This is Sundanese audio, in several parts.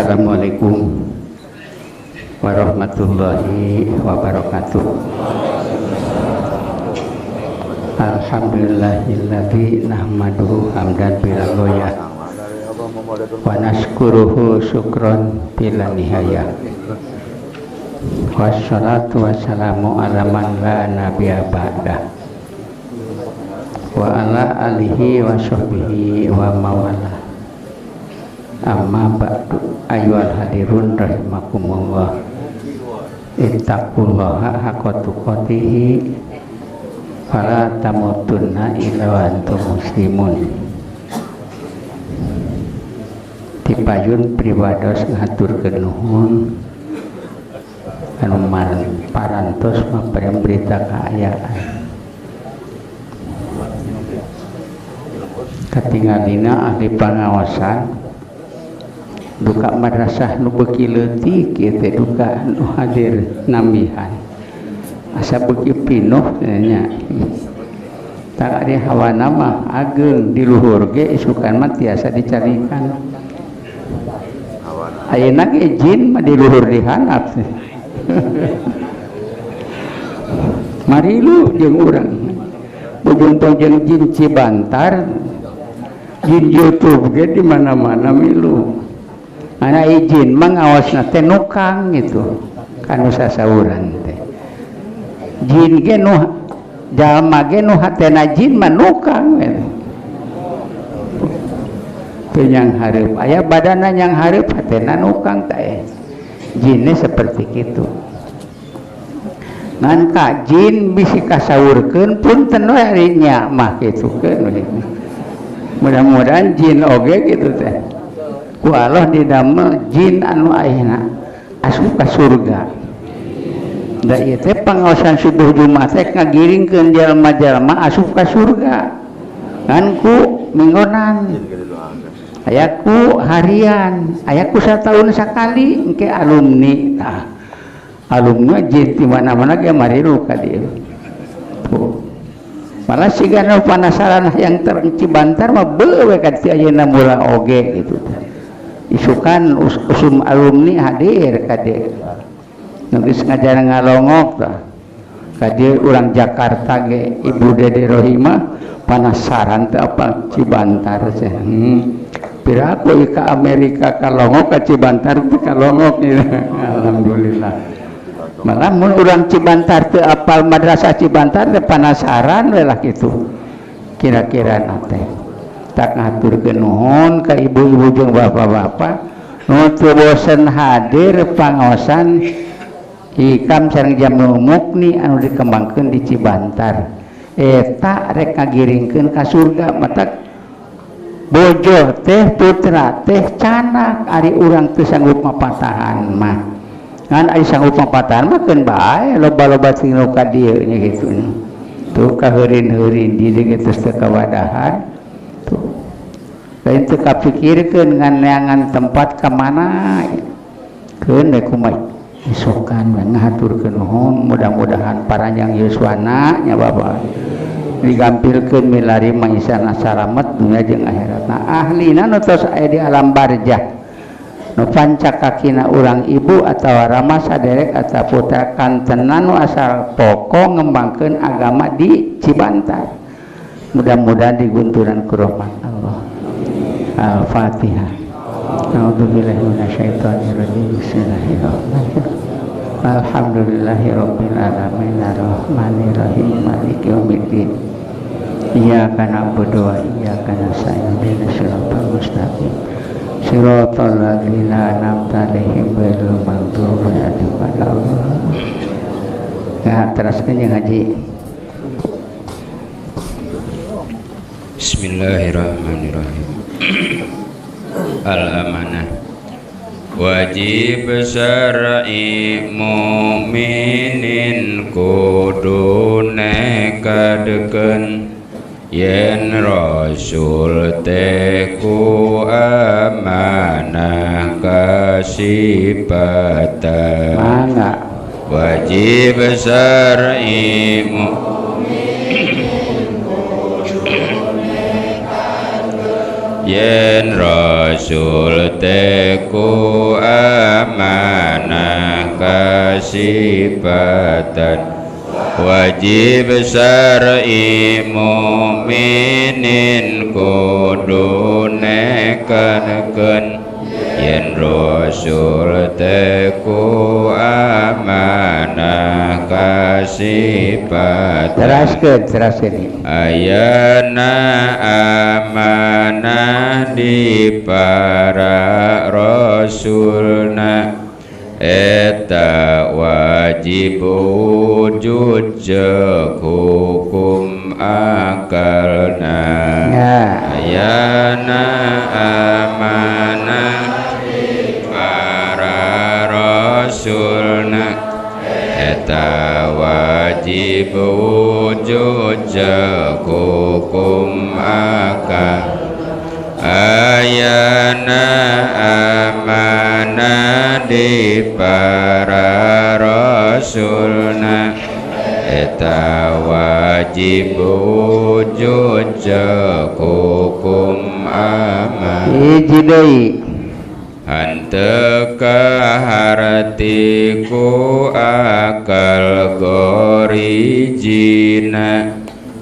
Assalamualaikum warahmatullahi wabarakatuh. Alhamdulillahilladzi nahmaduhu hamdan bila ghayah wa nashkuruhu syukran bila nihayah. Wassalatu wassalamu ala man la nabiyya ba'dah wa ala alihi wa sahbihi wa mawalah. Amma ba'du, ayyuhal hadirun rahimakumullah. Ittaqullaha haqqa tuqatih fala tamutunna illa wa antum muslimun. Tipayun pribados ngaturkeun nuhun anu parantos mapare berita kaayaan. Katingalina ahli pangawasan duka madrasah nu beuki leutik ieu teh duka nu hadir nambihan asa beuki pinuh nya. Tak ari hawana mah ageng di luhur ge isukan mah tiasa dicarikan. Ayeuna ge jin mah di luhur di handap. Marilu jeung urang bujung jeung jin Cibantar, jin YouTube ge di mana-mana milu. Ana izin mangawasna teh nukang gitu kanu sasauran teh. Jin ge nu jalma ge nu hatena jin mah nukang gitu. Teu nyang hareup aya badana nyang hareup hatena nukang teh. Jinnya seperti kitu. Ngan ka jin bisi kasaurkeun punten we ari nya mah kitu keun. Mudah-mudahan jin oge kitu teh. Ku Allah didamel jin anu ayeuna asup ka surga. Da ieu teh pangaosan subuh Jumat teh ngagiringkeun jalma-jalma asup ka surga. Ngan ku minggonan, aya ku harian, aya ku sataun sakali engke alumni. Tah alumni jin di mana-mana ge marilu ka dieu. Tuh. Malah siga nu panasaran yang terang Cibantar mah beuh we ka dieu ayeuna mula oge gitu teh. Isukan usum alumni hadir ka dieu. Nu geus ngajar ngalongok tah. Ka dieu urang Jakarta ge Ibu Dede Rohimah panasaran teh apa Cibantar teh. Piraku ka Amerika kalongok ka Cibantar teh kalongok gitu. Alhamdulillah. Malah mun urang Cibantar teu apal madrasah Cibantar teh panasaran we lah kitu. Kira-kira na teh. Tak ngaturkeun nuhun ka ibu-ibu jeung bapak-bapak nu teu bosen hadir pangaosan hikam sareng Jamil Mukni anu dikembangkeun di Cibantar. Eta rek ngagiringkeun ka surga matak bojo teh putra teh canak ari urang teu sanggup mapatahan mah. Ngan ari sanggup mapatahan mah keun bae loba-loba sing nu ka dieu nya kitu. Tuh kaheurin-heurin di dieu geus teu kawadahan. Tuh. Lain teu kapikirkeun ngan neangan tempat ka mana. Keun we kumaha isokan we ngahaturkeun nuhun mudah-mudahan paranjang yuswana nya Bapak. Digampilkeun milari maisana salamet dunya jeung akhirat. Nah ahlina nu tos aya di alam barzah. Nu panca kakina urang ibu atawa rama saderek atawa putra kantenan nu asal pokok ngembangkeun agama di Cibantar. Mudah-mudahan digunturan ku rahmat Allah. Al-Fatihah. A'udzubillahi minasyaitonirrajim. Bismillahirrahmanirrahim. Alhamdulillahirabbil alamin arrahmanirrahim maliki yaumiddin. Iyyaka na'budu wa iyyaka nasta'in ihdinas siratal mustaqim. Siratal ladzina an'amta 'alaihim ghairil maghdubi 'alaihim waladdallin. Nah, teruskeun jeung ngaji. Bismillahirrahmanirrahim. Al-amanah wajib syar'i mukminin kudu nekadkeun yen rasul teh ku amanah kasipatan. Mangga. Wajib syar'i yen rasul teh ku kasipatan wajib syar'i mukminin kudu nekadkeun yen rasul teh ku amanah kasipatan. Teraskeun, teraskeun. Ayana amanah di para rasulna eta wajib wujud ceuk hukum akalna. Ya. Ayana amanah di para rasulna eta wajib wujud ceuk hukum akal. Ayana amanah di para rasulna eta wajib wujud ceuk hukum amanah. Hiji deui. Henteu kaharti ku akal gorijina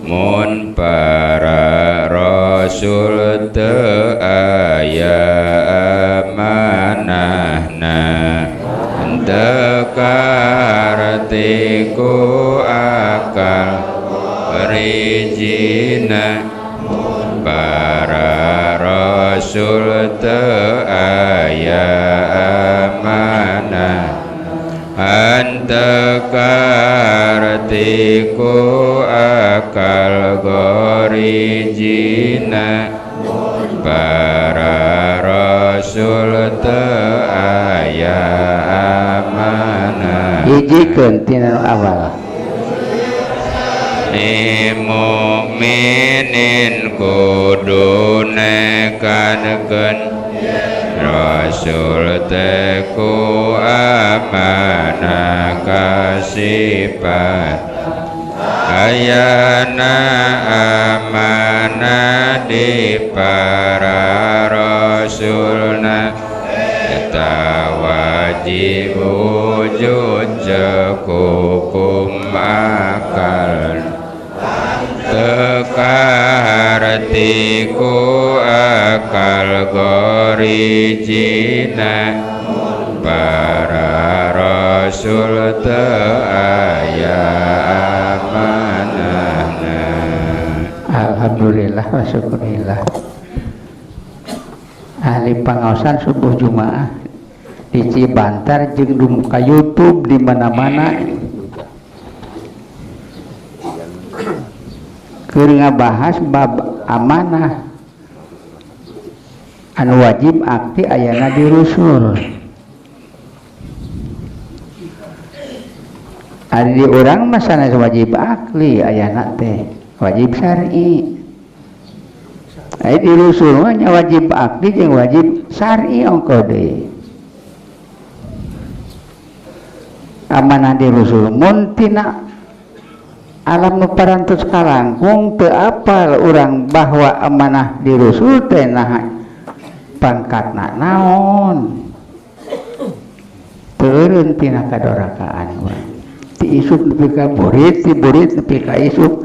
mun para rasul teu aya amanahna. Henteu kaharti ku akal gorijina para rasul teu aya amanah. Henteu kaharti ku akal gorijina para rasul teu aya amanah. Hijikeun tina nu awal. Mukminin kudu nekadkeun rasul teh ku amanah kasipat. Ayana amanah di para rasulna eta wajib wujud ceuk hukum akal. Teu kaharti ku akal gorijina para rasul teu aya amanahna. Alhamdulillah wa syukurillah. Ahli pangaosan subuh Jumaah di Cibantar jeung dumuka YouTube di mana-mana keur ngabahas bab amanah anu wajib akti ayana di rusul. Ari di urang mah sanes wajib akli ayana teh wajib syar'i. Ari di rusul mah nya wajib akli jeung wajib syar'i ongko deui. Amanah di rusul mun tina alam nu parantos kalangkung teu apal urang bahwa amanah di rusul teh naha pangkatna naon. Teu eureun tina kadorakaan urang. Ti isuk nepi ka burit, ti burit nepi ka isuk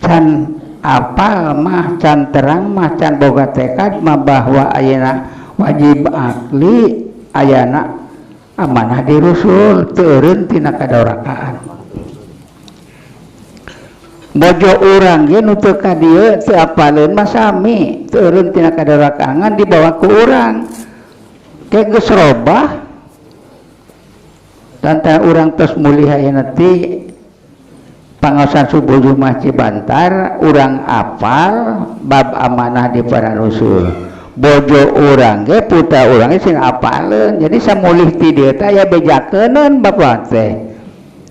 can apal mah, can terang mah, can boga tekad mah bahwa ayeuna wajib akli ayana amanah di rusul teu eureun tina kadorakaan. Bojo urang ge nu teu ka dieu teu apaleun mah sami teu eureun tina kadorakaan dibawa ku urang ke geus robah. Tanta urang tos mulih ayeuna ti pangaosan subuh Jumat Cibantar urang apal bab amanah di para rasul. Bojo urang ge putra urang ge sing apaleun. Jadi samulih ti dieu teh aya bejakeuneun bapak teh.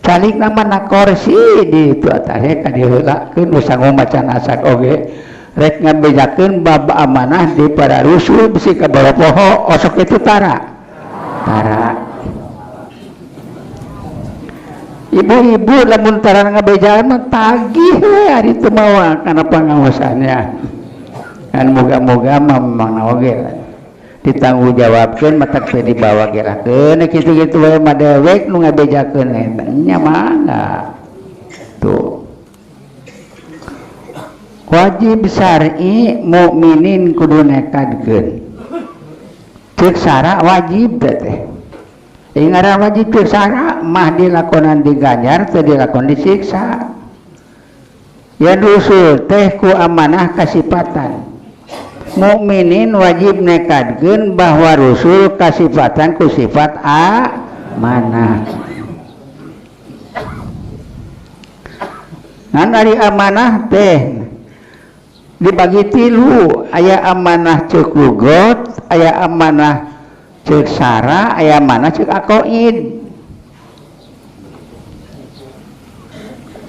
Calik nama na korsi di itu atasnya ka diheulakeun nu sangu macan asak oge rek ngabejakeun bab amanah di para rasul bisi ka boropoho osok itu tara. Tara. Ibu-ibu lamun tara ngabejaan mah tagih we ari teu mawa kana pangaosannya. Kan moga-moga mah memang oge. Ditanggungjawabkeun matak teh dibawa gerakeun kitu-kitu we mah dewek nu ngabejakeun eta nya mangga. Tuh. Wajib syar'i mukminin kudu nekadkeun. Ceuk sara wajib teh. Ngaran wajib ceuk sara mah dilakonan diganjar teu dilakon disiksa. Ya rusul teh ku amanah kasipatan. Mukminin wajib nekadkeun bahwa rusul kasifatan ku sifat amanah. Ngan ari amanah teh dibagi tilu, aya amanah ceuk lugot, aya amanah ceuk sara, aya amanah ceuk aqaid.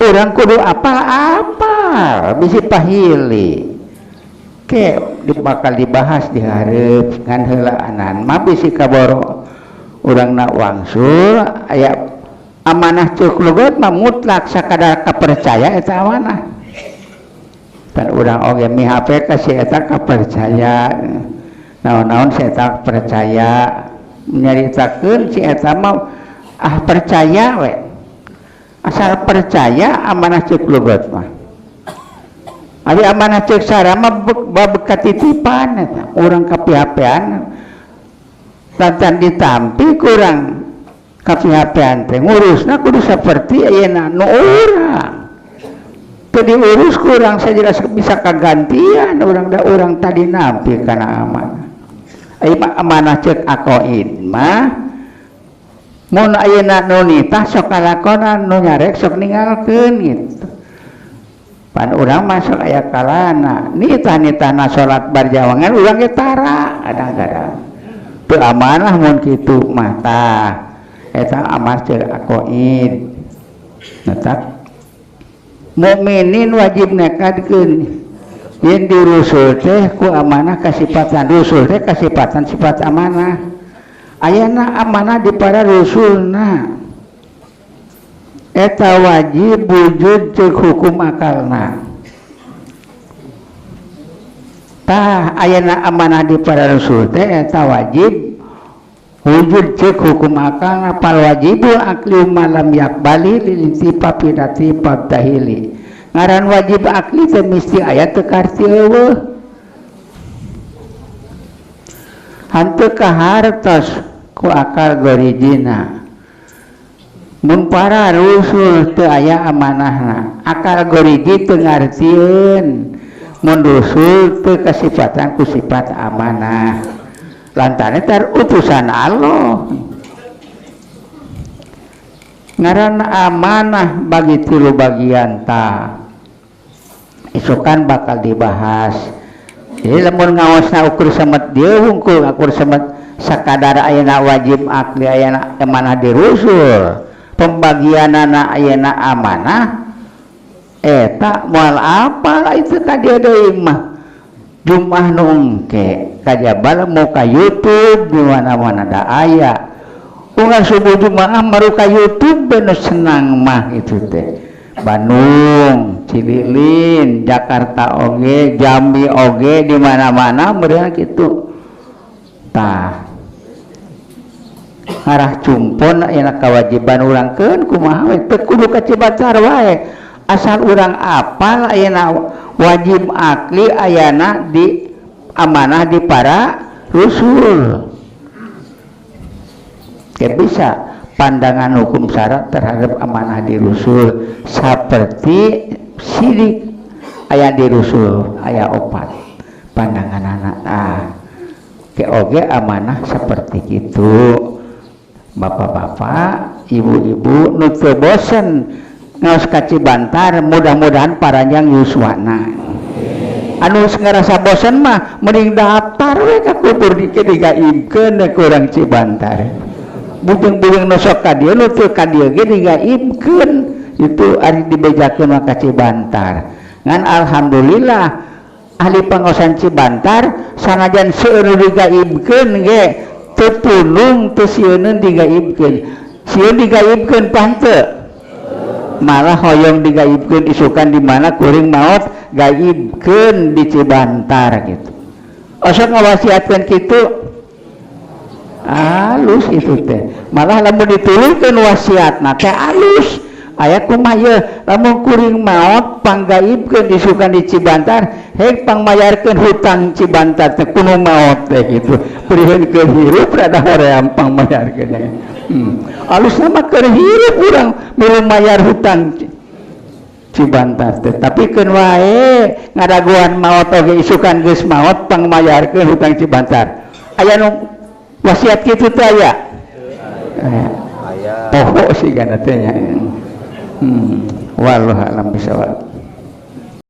Urang kudu apal-apal bisi pahili. Ke bakal dibahas di hareup ngan heulaanan mah bisi kaboro urangna wangsul aya amanah ceuk lugot mah mutlak sakadar kapercaya eta amanah. Pan urang oge mihape ka si eta kapercaya naon-naon si eta percaya nyaritakeun si eta mah ah percaya we asal percaya amanah ceuk lugot mah. Ari amanah ceuk sara mah bab katitipan eta urang kapihapean lantan ditampi kurang kapihapean teh ngurusna kudu saperti ayeuna nu urang teu diurus kurang sajelas bisa kagantian urang da urang tadi nampi kana amanah. Ari amanah ceuk aqaid mah mun ayeuna nu nitah sok kalakonan nu nyarek sok ninggalkeun gitu. Pan urang masuk aya kalana nitah-nitahna salat barjawangan urang ge tara kadang-kadang teu amanah mun kitu mah tah eta amanah ceuk aqaid. Tetap mukminin wajib nekadkeun yen dirusul teh ku amanah kasipatan rusul teh kasipatan sifat amanah. Ayana amanah di para rusulna eta wajib wujud ceuk hukum akalna. Tah ayana amanah di para rusul teh eta wajib wujud ceuk hukum akalna pal wajibul akli malam yakbali lil intifa fi tahili. Ngaran wajib akli teh mesti aya teu karti eueuh. Hanteu kahartos ku akal gorijina. Mun para rusul teu aya amanahna, akal goriji teu ngartieun mun rusul teu kasifatan ku sifat amanah. Lantaran tar utusan Allah. Ngaran amanah bagi tilu bagian ta. Isukan bakal dibahas. Jadi lamun ngaosna ukur semet dieu hungkul ukur semet sakadar ayeuna wajib akli ayeuna amanah di rusul. Pembagianana ayeuna amanah eta moal apal itu ka dieu deui mah. Jumah nu engke kajabal mau ka YouTube di mana-mana da aya. Unggal subuh Jumaah maru ka YouTube bener senang mah itu teh. Bandung, Cililin, Jakarta oge, Jambi oge di mana-mana meureun kitu. Tah. Ngarah cumpon ayeuna kewajiban urang keun kumaha we teu kudu ka Cibantar wae. Asal urang apal ayeuna wajib akli ayana di amanah di para rusul. Kayak bisa pandangan hukum syarat terhadap amanah di rusul seperti sidik aya di rusul aya opat pandangan anak ke oge amanah seperti itu. Bapak-bapak, ibu-ibu nu teu bosen ngaos ka Cibantar mudah-mudahan paranjang yuswana. Anu ngerasa bosen mah mending daftar we ka kubur digaibkeun ku urang Cibantar. Bujeng-bujeng nu sok ka dieu nu teu ka dieu ge digaibkeun itu ari dibejakeun mah ka Cibantar. Ngan alhamdulillah ahli pangaosan Cibantar sanajan seueur nu digaibkeun ge teu pulung teu sieun digaibkeun. Sieun digaibkeun pah teu? Malah hoyong digaibkeun isukan di mana kuring maot gaibkeun di Cibantar gitu. Osok ngawasiatkeun kitu. Alus itu teh. Malah lamun dituluykeun wasiatna teh alus. Aya kumaha ye, lamun kuring maot panggaibkeun isukan di Cibantar, hek pangmayarkeun hutang Cibantar teh kudu maot teh gitu. Priheun keur hirup rada hoream pangmayarkeun. Alus mah keur hirup urang milu mayar hutang Cibantar teh. Tapi keun wae ngadaguan maot oge isukan geus maot pangmayarkeun hutang Cibantar. Aya nu wasiat kitu teh aya? Aya. Poho sih kana teh nya. Wallahu a'lam bishawab.